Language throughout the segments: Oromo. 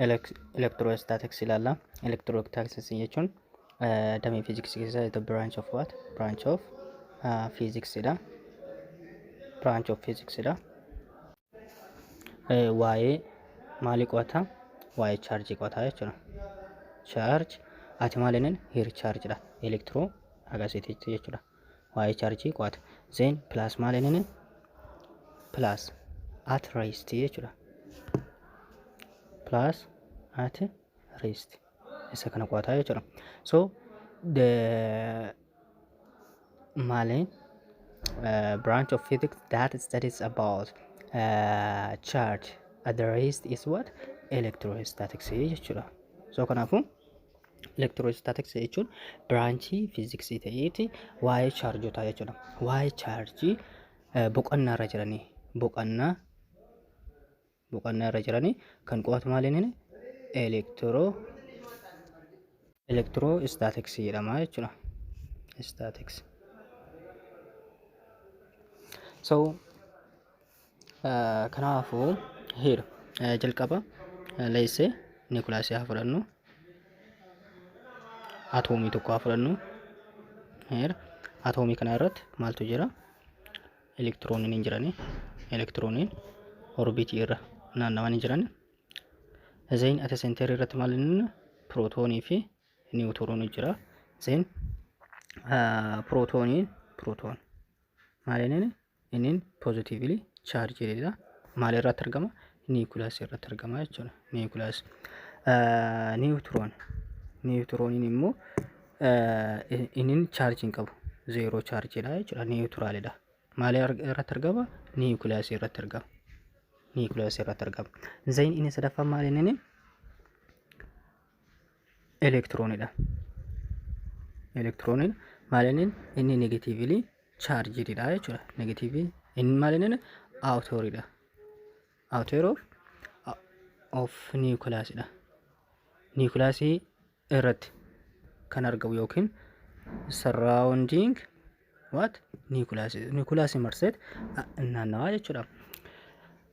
Electrostatics ilaalla. Electrostatics jechuun damee fiiziksii keessaa the branch of what? Branch of physics dha. Branch of physics dha. Waa'ee maalii qo'ata? Waa'ee chaarjii qo'ata jechuudha. Charge ati maal inni here charge dha. Electro agasiiti jechuudha. Waa'ee chaarjii qo'ata. Then plus maal inni plus at rest jechuudha. Plus at rest isa kana qo'ata jechuudha. So the maali branch of physics that studies about charge at the rest is what? Electrostatics jechuudha. So kanaafuu electrostatics jechuun branchii fiiziksii ta'eeti waa'ee chaarjotaa jechuudha. Waa'ee chaarjii boqonnaa irra jiranii boqonnaa irra jiranii kan qo'atu maaliin electrostatics jedhama jechuudha. Statics. So kanaafuu here jalqaba leessee nucleusii haa fudhannu. Atoomii tokko haa fudhannu. Here atoomii kana irratti maaltu jira? Elektirooniin hin jirani. Elektirooniin orbiitii irra naannawan hin jiran. Then at centerii irratti maal inni pirootoonii fi niwutiroonii jira. Then pirootooniin proton maal inni inni positively chargedidha. Maal irratti argama? Nucleusii irratti argama jechuudha. Nucleus. Neutron. Niwutirooniin immoo inni chaarjii hin qabu. Zero chargedha jechuudha. Neutralidha. Maal irratti argama? Nucleusii irratti argama. Nucleusii irratti argama. Then inni sadaffaan maal inni elektiroonidha. Elektirooniin maal inni inni negatively chargedidha jechuudha. Negative inni maal inni outeridha. Outer of nucleusidha. Nucleusii irratti kan argamu yookiin surrounding what? Nucleusii. Nucleusii marseet naannawaa jechuudha.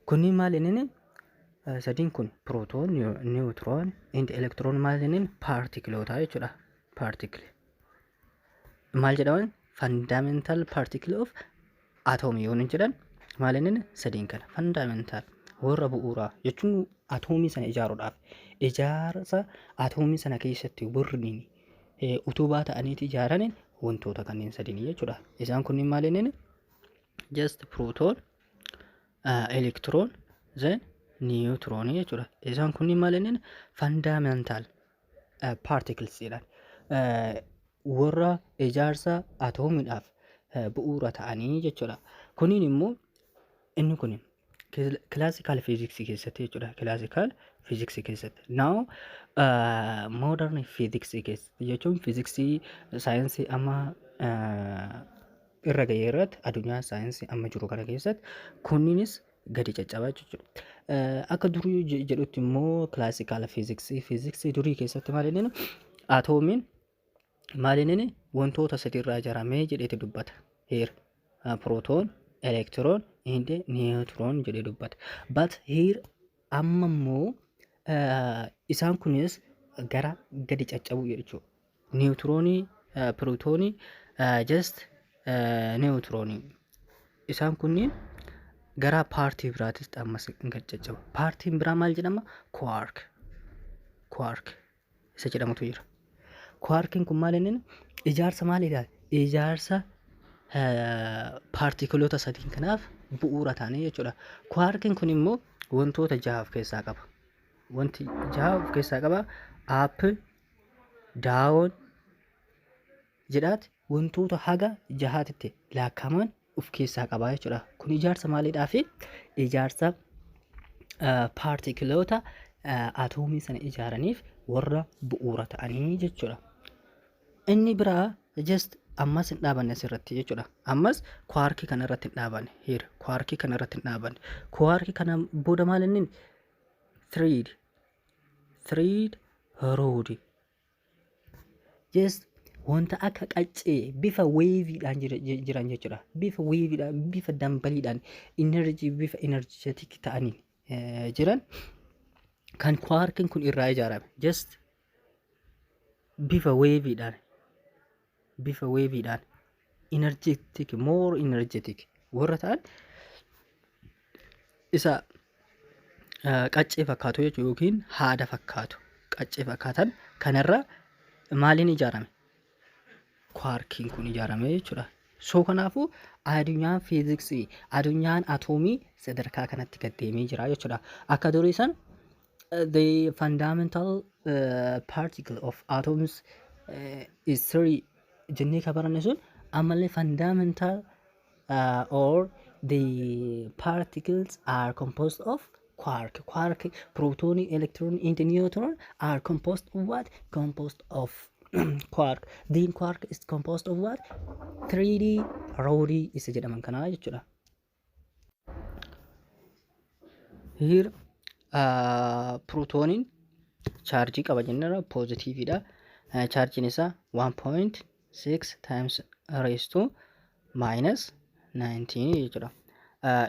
Kunniin maal inni sadiin kun proton, neutron, and electron maal inni paartikiloota jechuudha. Particle. Maal jedhaman? Fundamental particle of atom yoo jedhan maal inni sadiin kana fundamental warra bu'uuraa jechuun atoomii sana ijaaruudhaaf ijaarsa atoomii sana keessatti warri utubaa ta'aniiti ijaaran wantoota kanneen sadiin jechuudha. Isaan kunniin maal inni just proton, electron, then neutron jechuudha. Isaan kunniin maal inni fundamental particles jedhan. Warra ijaarsa atoomiidhaaf bu'uura ta'anii jechuudha. Kuniin immoo inni kun classical fiiziksii keessatti jechuudha. Classical fiiziksii keessatti. Now modern fiiziksii keessatti jechuun fiiziksii saayinsii amma irra gahee irratti addunyaa saayinsii amma jiru kana keessatti kunniinis gadi caccabaa jechuudha. Akka durii jedhutti immoo classical fiiziksii durii keessatti maal inni atoomiin maal inni wantoota sadiirraa ijaaramee jedheeti dubbata. Here proton, electron, and neutron jedhee dubbata. But here amma immoo isaan kunis gara gadi caccabuu jechuudha. Niwutiroonii, pirootoonii, just niwutiroonii isaan kunniin gara paartii biraattis ammas gadi caccabu. Paartiin biraa maal jedhama? Quark. Quark isa jedhamutu jira. Quarkiin kun maal inni ijaarsa maaliidha? Ijaarsa paartikiloota sadiin kanaaf bu'uura ta'anii jechuudha. Quarkiin kun immoo wantoota jaha of keessaa qaba. Wanti jaha of keessaa qaba. Up, down jedhaati wantoota haga jahaatitti lakkaa'aman of keessaa qaba jechuudha. Kun ijaarsa maaliidhaa fi ijaarsa paartikiloota atoomii sana ijaaraniif warra bu'uura ta'anii jechuudha. Inni biraa just ammas hin dhaabanne asirratti jechuudha. Ammas quarkii kana irratti hin dhaabanne. Here quarkii kana irratti hin dhaabanne. Quarkii kana booda maal inni thread rod just wanta akka qaccee bifa waveiidhaan jiran jechuudha. Bifa waveiidhaan, bifa dambaliidhaan, energy bifa energetic ta'aniin jiran. Kan quarkiin kun irraa ijaarame just bifa waveiidhaan energetic, more energetic warra ta'an isa qaccee fakkaatu jechuudha, yookiin haada fakkaatu, qaccee fakkaatan kanarra maaliin ijaarame? Quarkiin kun ijaarame jechuudha. So kanaafuu addunyaan fiiziksii, addunyaan atoomii sadarkaa kanatti gad deemee jira jechuudha. Akka durii san the fundamental particle of atoms is three jennee ka baranne sun ammallee fundamental or the particles are composed of quark. Quark, proton, electron and neutron are composed of what? Composed of quark. Then quark is composed of what? 3D roodii isa jedhaman kanaa jechuudha. Here prootoniin chaarjii qaba jenneerra, positiveidha. Chaarjiin isaa 1.6 times raised to minus 19 jechuudha.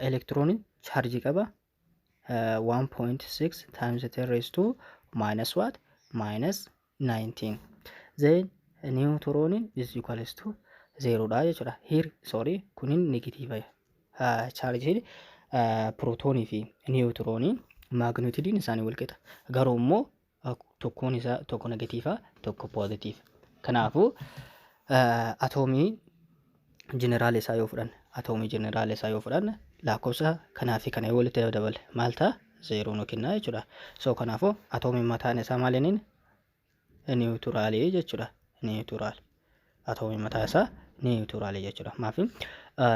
Elektirooniin chaarjii qaba, 1.6 times 10 raised to minus what? Minus 19. Then niwutirooniin is equals to 0 dha jechuudha. Here, sorry, kunin negative chaarjiin. Pirootoonii fi niwutirooniin magnitudeiin isaanii wal qixa. Garuu immoo tokkoon isaa tokko negative, tokko positive. Kanaafuu atoomii general isaa yoo fudhanne, atoomii general isaa yoo fudhanne, lakkoofsa kanaa fi kana yoo walitti daballe maal ta'a? Zeeroo nu kenna jechuudha. So kanaafuu atoomiin mataan isaa maal inni? Neutralii jechuudha. Neutral. Atoomiin mataa isaa neutralii jechuudha. Maafi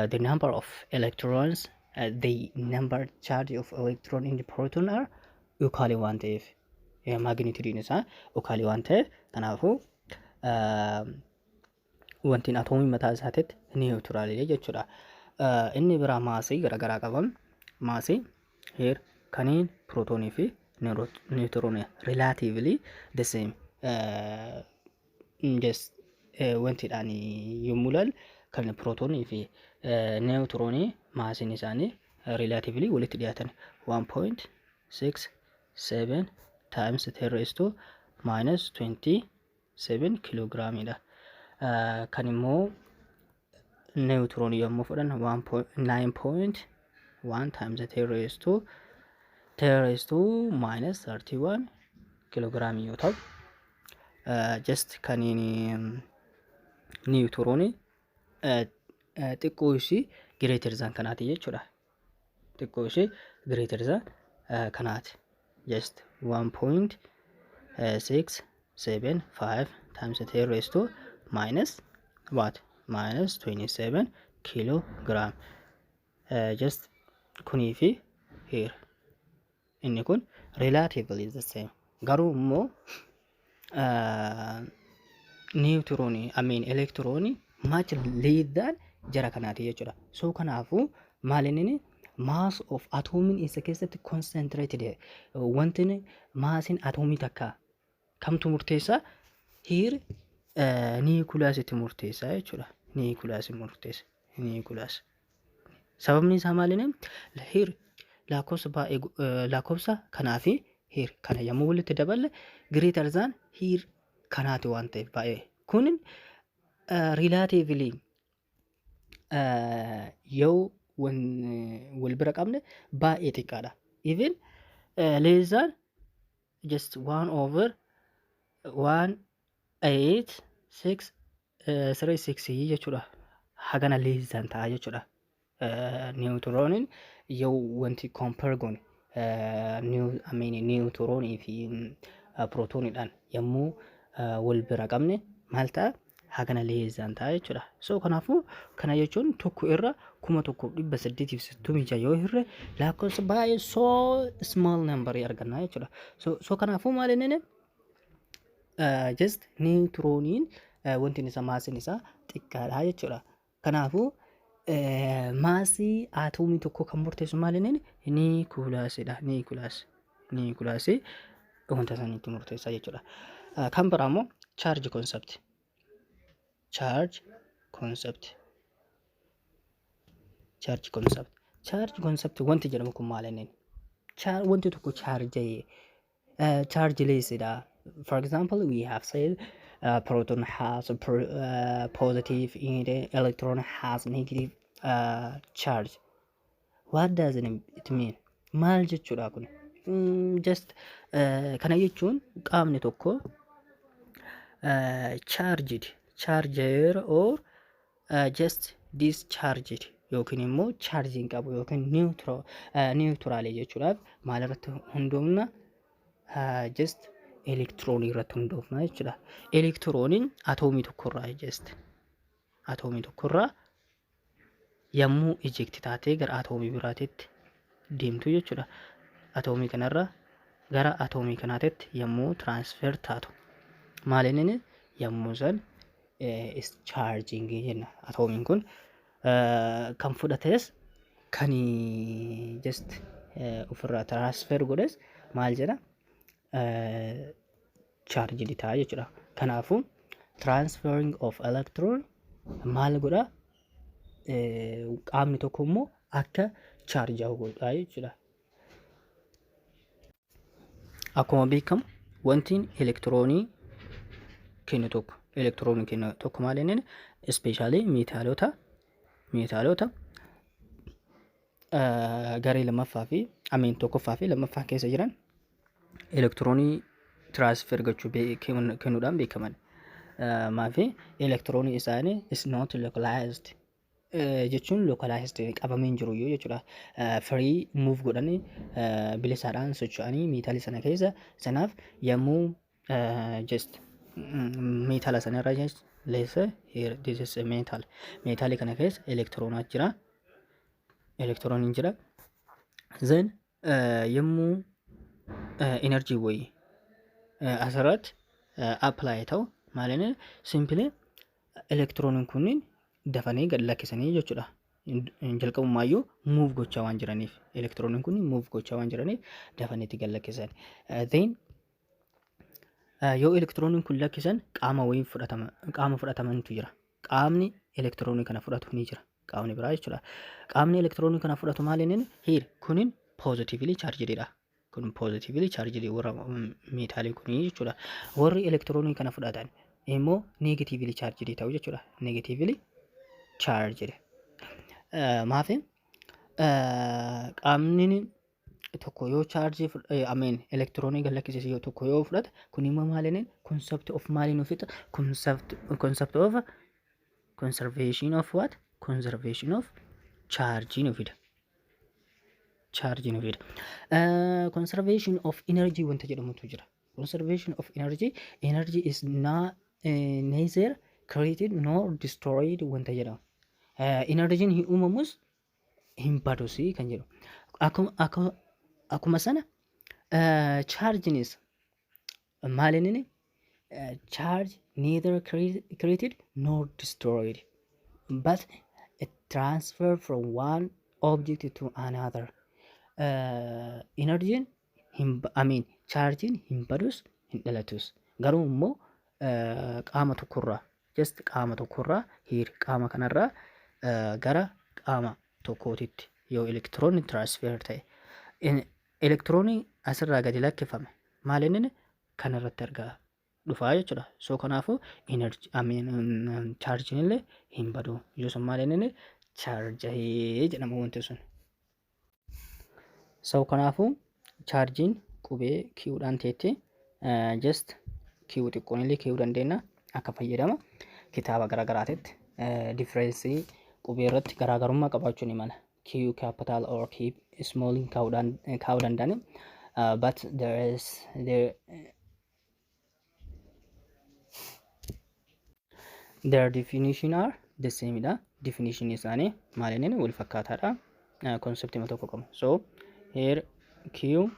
the number of electrons, the number charge of electron in the proton are equal waan ta'eef, magnitudeiin isaa equal waan ta'eef, kanaafuu wantiin atoomii mataa isaatitti neutralii jechuudha. Inni biraa maasii garaagaraa qaban. Maasii here kaniin pirootoonii fi niwutiroonii relatively the same, just wantiidhaan yommuu ilaalu kan pirootoonii fi niwutiroonii maasiin isaanii relatively walitti dhiyaatan, 1.67 times 10 raised to minus 27 kiloogiraamiidha. Kan immoo niwutiroonii yommuu fudhan 9.1 times 10 raised to 10 raised to minus 31 kiloogiraamii yoo ta'u, just kaniin niwutiroonii xiqqoo ishii greater than kanaati jechuudha. Xiqqoo ishii greater than kanaati. Just 1.675 times 10 raised to minus what? Minus 27 kilogram. Just kunii fi here inni kun relatively the same, garuu immoo niwutiroonii, I mean elektiroonii, much less than jara kanaati jechuudha. So kanaafuu maal inni mass of atoomiin isa keessatti concentrated, wanti maasiin atoomii takka kamtu murteessa? Here nucleusitti murteessa jechuudha. Nucleus murteessa. Nucleus. Sababni isaa maal inni? Here lakkoofsa baay'ee, lakkoofsa kanaa fi here kana yommuu walitti daballe greater than here kanaati waan ta'eef, baay'ee kun relatively yoo wal bira qabne baay'ee xiqqaadha. Even less than just one over one eight six three six jechuudha. Hagana less than ta'a jechuudha. Niwutirooniin yoo wanti compare goone, I mean niwutiroonii fi pirootooniidhaan yommuu wal bira qabne maal ta'a? Hagana less than ta'a jechuudha. So kanaafuu kana jechuun 1 irra 1866 yoo hirre lakkoofsa baay'ee so small number arganna jechuudha. So kanaafuu maal inni just niwutirooniin wanti isaa maasiin isaa xiqqaadha jechuudha. Kanaafuu maasii atoomii tokko kan murteessu maal inni? Nucleusidha. Nucleus. Nucleusii wanta sanitti murteessa jechuudha. Kan biraa immoo charge concept. Charge concept. Charge concept. Charge concept wanti jedhamu kun maal inni? Wanti tokko chaarja'ee Chargeless dha. For example, we have said proton has a positive and electron has negative charge. What does it mean? Maal jechuudha kun? Just kana jechuun qaamni tokko charged, charger or just discharged yookiin immoo charge hin qabu yookiin neutral jechuudhaaf maal irratti hundoofna? Just elektiroonii irratti hundoofna jechuudha. Elektirooniin atoomii tokkorraa, just atoomii tokkorraa yommuu eject taatee gara atoomii biraatitti deemtu jechuudha. Atoomii kanarraa gara atoomii kanaatitti yommuu transfer taatu maal inni yommuu san charging jenna. Atoomiin kun kan fudhates kan just ofirraa transfer godhes maal jedha? Charged ta'a jechuudha. Kanaafuu transferring of electron maal godha? Qaamni tokko immoo akka chaarjaa'u godha jechuudha. Akkuma beekamu wanti elektiroonii kennu tokko, elektiroonii kennu tokko maal inni? Especially meetaalota garee lammaffaa fi ameen tokkoffaa fi lammaffaa keessa jiran elektiroonii transfer gochuu kennuudhaan beekaman. Maafi elektiroonii isaanii is not localized jechuun localized qabamee hin jiru iyyuu jechuudha. Free move godhanii bilisaadhaan socho'anii meetaalii sana keessa. Sanaaf yommuu just meetaala sana irra, just let's say here this is a metal, meetaalii kana keessa elektiroonaa jira, elektirooniin jira. Then yommuu energy wayii asirratti apply ta'u maal inni? Simply elektirooniin kunniin dafanii gad lakkisanii jechuudha. Jalqabumaayyuu move gochaa waan jiraniif, elektirooniin kun move gochaa waan jiraniif dafaniitti gad lakkisan. Then yoo elektirooniin kun lakkisan qaama wayii fudhatama, qaama fudhatamantu jira. Qaamni elektiroonii kana fudhatu ni jira. Qaamni biraa jechuudha. Qaamni elektiroonii kana fudhatu maal inni? Here kunin positively charged dha. Kun positively charged warra meetaalii kunii jechuudha. Warri elektiroonii kana fudhatan immoo negatively charged ta'u jechuudha. Negatively charged. Maafi qaamni tokko yoo chaarjii ameen elektiroonii gad lakkisiise yoo tokko yoo fudhate, kun immoo maal inni? Concept of maaliin ofitta? Concept of conservation of what? Conservation of charge nu fida. Charge nu fida. Conservation of energy wanta jedhamutu jira. Conservation of energy, energy is not neither created nor destroyed wanta jedhamu. Energy'n hin uumamus hin badus kan jedhu. Akkuma sana chargenis maal inni? Charge neither created nor destroyed, but it transfer from one object to another. Energy'n hin, I mean, charge'n hin badus hin dhalatus, garuu immoo qaama tokkorraa, just qaama tokkorraa, here qaama kanarraa gara qaama tokkootitti yoo elektiroonni transfer ta'e, elektiroonii asirraa gadi lakkifame maal inni? Kanarratti argaa dhufaa jechuudha. So kanaafuu energy, I mean, chaarjiin illee hin badu. Yoo sun maal inni? Chaarjahee jedhama wanti sun. So kanaafuu chaarjiin qubee Qdhaan teetti, just Q xiqqoon illee keewuu dandeenya akka fayyadama kitaaba garaagaraatitti difference qubee irratti garaagarummaa qabaachuu ni mala. Q capital or Q small kaa'uu danda'ani. But there is there their definition are the same dha. Definition isaanii maal inni? Wal fakkaataadha. Concept tokko qabu. So here Q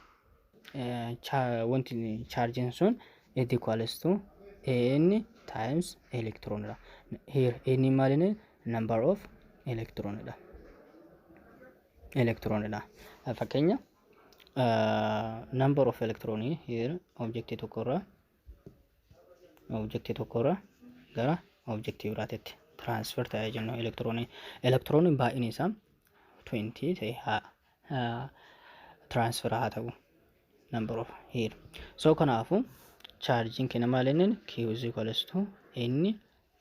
wanti charging sun is equals to N times electron dha. Here N maal inni? Number of electron dha. Electron dha. Fakkeenya number of electronii here objectii tokkorraa gara objectii biraatitti transfer ta'ee jennu elektiroonii. Elektirooniin baay'inni isaa 20 ta'e haa transfer haa ta'u. Number of here. So kanaafu charging kenna maal inni Q is equals to N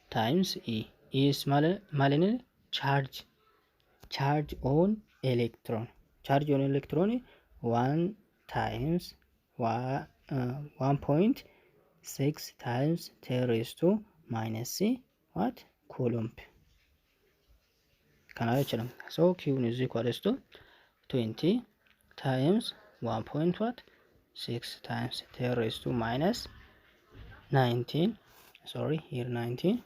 times E. E is maal inni charge charge on electron. Charge on electron 1 times 1.6 times 10 raised to minus C what coulomb. Kana jechuudha. So Q is equals to 20 times 1.6 times 10 raised to minus 19, sorry, here 19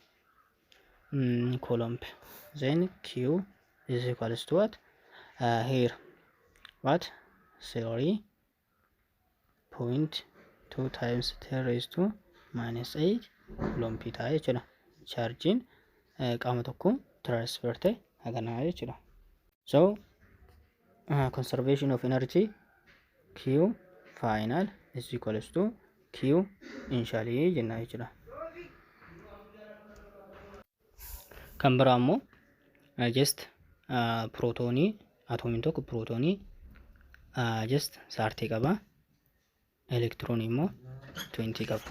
coulomb. Then Q is equals to what? Here what? 3.2 times 10 raised to minus 8 coulomb ta'a jechuudha. Charging qaama tokko transfer ta'e haganaa jechuudha. So conservation of energy Q final is equals to Q initially jenna jechuudha. Kan biraa immoo just pirootoonii atoomiin tokko pirootoonii just 30 qaba. Elektiroonii immoo 20 qaba.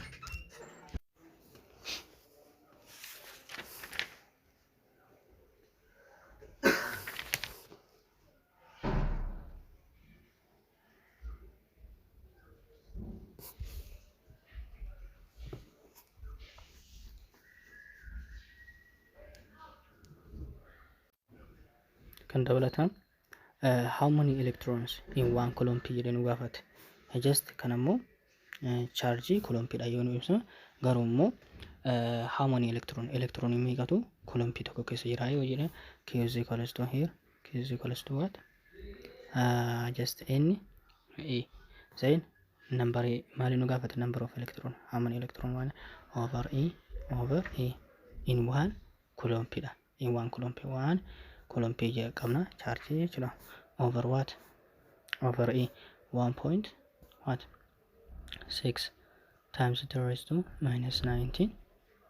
Kan dabalataan how many electrons in one coulomb jedhee nu gaafate. Just kan ammoo chaarjii coulombiidha yoo nu ibsinu, garuu immoo how many electron, electronii meeqatu coulombii tokko keessa jira yoo jedhe, Q is equals to here, Q is equals to what? Just N E. Then number maali nu gaafate? Number of electron, how many electron, one over E over E in one coulomb dha. In one coulomb, one coulomb qabna chaarjii jechuudha. Over what? Over E, 1 point what? 6 times 10 raised to minus 19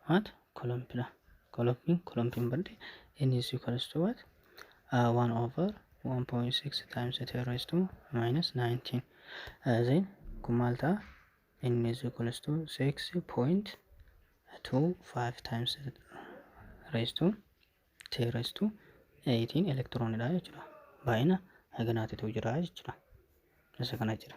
what? Coulomb dha. Coulomb coulomb badde. N is equals to what? 1 over 1.6 times 10 raised to minus 19. Then kun maal ta'a? N is equals to 6.25 times raised to 10 raised to 18 electron dha jechuudha. Baay'ina haganaatitu jira jechuudha. Isa kana jira.